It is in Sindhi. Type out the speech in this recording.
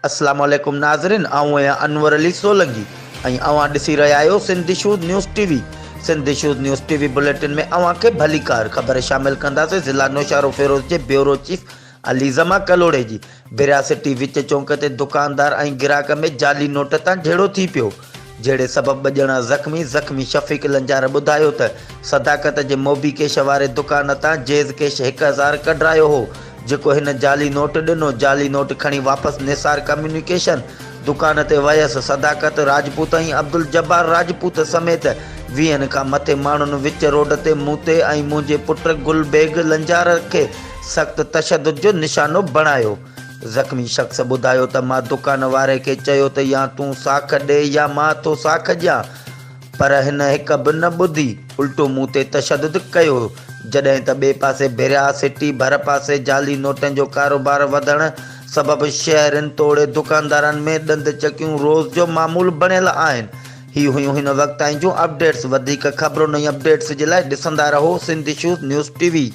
اسلام عليڪم ناظرين آئون آهيان انور علي سولنگي ۽ اوهان ڏسي رهيا آهيو Sindh issues news T V Sindh issues news T V bulletin ۾ اوهان کي ڀليڪار خبر شامل ڪنداسين ضلع نوشهروفيروز جي بيورو چيف علي زمان ڪلهوڙي جي ڀريا سٽي وچ چونڪ تي دڪاندار ۽ گراهڪ ۾ جعلي نوٽ تان جهيڙو ٿي پيو جهيڙي سبب ٻه ڄڻا زخمي، زخمي شفيق لنجار ٻڌايو ته صداقت جي موبي ڪيش واري دڪان تان جيز ڪيش 1000 ڪڍرايو هو، جيڪو هن جعلي نوٽ ڏنو، جعلي نوٽ کڻي واپس نثار ڪميونيڪيشن دڪان تي ويس، صداقت راجپوت ۽ عبدالجبار راجپوت سميت ويهن کان مٿي ماڻهن وچ روڊ تي مون تي ۽ منهنجي پٽ گل بيگ لنجار کي سخت تشدد جو نشانو بڻايو. زخمي شخص ٻڌايو ته مان دڪان واري کي چيو ته يا تون ساک ڏي يا مان ٿو ساک ڏيان پر هن هڪ به نه ٻڌي الٽو مون تي تشدد ڪيو جڏهن ته ٻئي پاسي ڀريا سٽي ڀر پاسي جعلي نوٽن جو ڪاروبار وڌڻ سبب شهرين توڙي دڪاندارن ۾ ڏند چڪيون روز جو معمول بڻيل آهن هي هيون هن وقت تائين جون اپڊيٽس وڌيڪ خبرن ۽ اپڊيٽس جي لاء ڏسندا رهو Sindh issues news T V.